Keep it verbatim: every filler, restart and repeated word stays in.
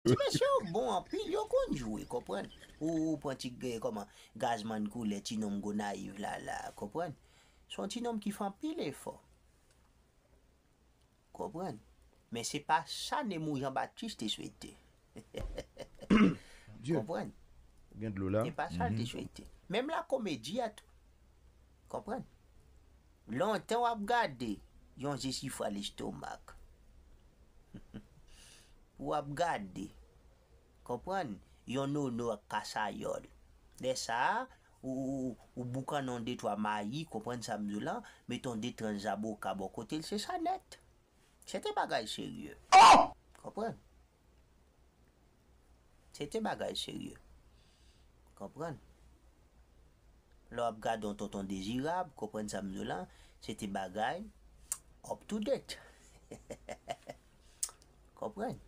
Ti mesye yo bon anpil, yo konn jwe, konprann? Ou, ou pran ti, eh, kòman, Gazman Koulè, ti nonm Gonayiv la, la, konprann? Se yon ti nonm ki fè anpil efò. Konprann? Men se pa sa Nemou Jean Baptiste te swete. Dieu, Konprann? Gen dlo la. Se pa sa l te swete. Menm la komedi a tou. Konprann? Lontan w ap gade yon Jesifra lestomak. W ap gade. Konprann? Yon nono ak kasayòl. Lè sa a, ou, ou, ou boukannen yon de twa mayi, konprann sa m di w lan, mete yon de tranch zaboka bò kote l, se sa nèt. Se te bagay serye. Konprann? Se te bagay serye. Konprann? Lè w ap gade yon tonton Dezirab, konprann sa m di w lan, se te bagay up to date. Konprann?